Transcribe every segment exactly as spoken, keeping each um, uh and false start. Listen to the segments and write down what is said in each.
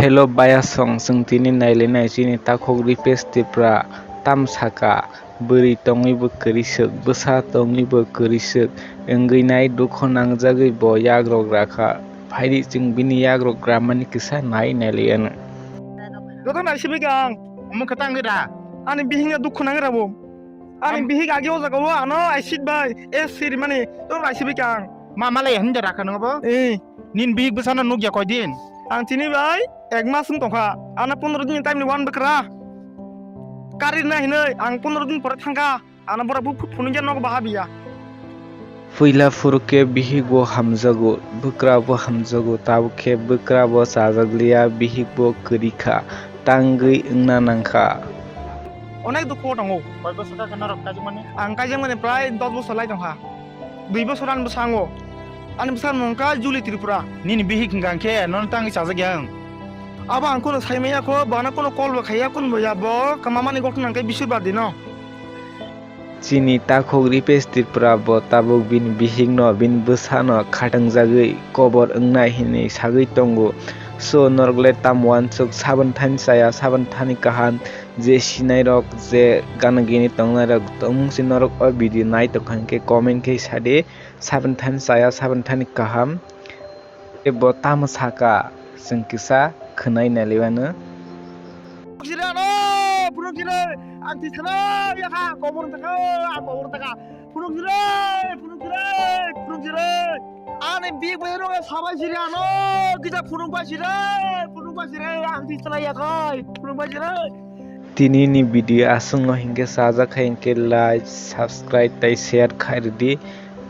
Hello bayasong, chwng tini nailainai chini takhuk Ripesh Tripura tam saka, bwrwi tongwibo kwrwiswk, bwsa tongwibo kwrwiswk, wngwi nai dukhu nangjagwi bo yagrok rakha. Phaidi chwng bini yagrok ramani kisa nai nailaiyano. Joto naisibika ang. Omo khe tangwi ra. Ani bihikno dukhu nangwi rabo. Ani Am- bihik age o jaga o ano acid bai, acid rimani to naisibika ang. Ma malai hinda rakha nang bo? Eh. Nin bihik bwsano nukya koidin? Ang tini bai ek mas wng tongkha. Ano pondro din time ni wan bwkra. Kari na hinoi ang pondro din pore thangkha. Ano bora bu phunukya nogo bahabiya. Puila phuru khe bihik bo hamjago, bwkra bo hamjago, tabuk khe bwkra bo chajakliya, bihik bo kwrwi kha, tangwi wngna nangkha. Onek dukhu tongo. Koi bosor kha norok kaijakmani? Ang kaijakmani prai dos bosor lai tongkha. Dui bosor ani bwskango. Ani bwskango wngkha Juli Tripura. Nini bihik hwnkha khe nono tangwi chajak ya ang. Abo ang kheno saimaya kho, bana kheno call bo khaiya, khunbo ya bo, kamamani gotna hwnkhe bisur badi no. Chini takhuk Ripesh Tripura bo tabuk bini bihikno, bini bwsano khatangjagwi kobor wngnai hinwi sagwi tongo. So norok le tam uansuk, sabon thani chaya, sabon thani kaham, je sinai rok, je gana gini tongnai rok, tongmung se norok o video nai tongkha hinkhe comment khe sadi, sabon thani chaya, sabon thani kaham. Tei bo tamo saka, chwng kisa khwnai nailaimano. Phunuk sire ano, phunuk sire, ang tisana yakha, kobor taka, ang kobor taka. Phunuk sire, phunuk sire, phunuk sire. Ani big boy rok sabai sire ano, kisa phunuk bai sire, phunuk bai sire, ang tisana yakha, phunuk bai sire. Tini ni video aswk no hinkhe sajak hai hinkhe like, subscribe tei share khai rwdi.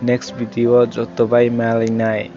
Next video o joto bai malainai.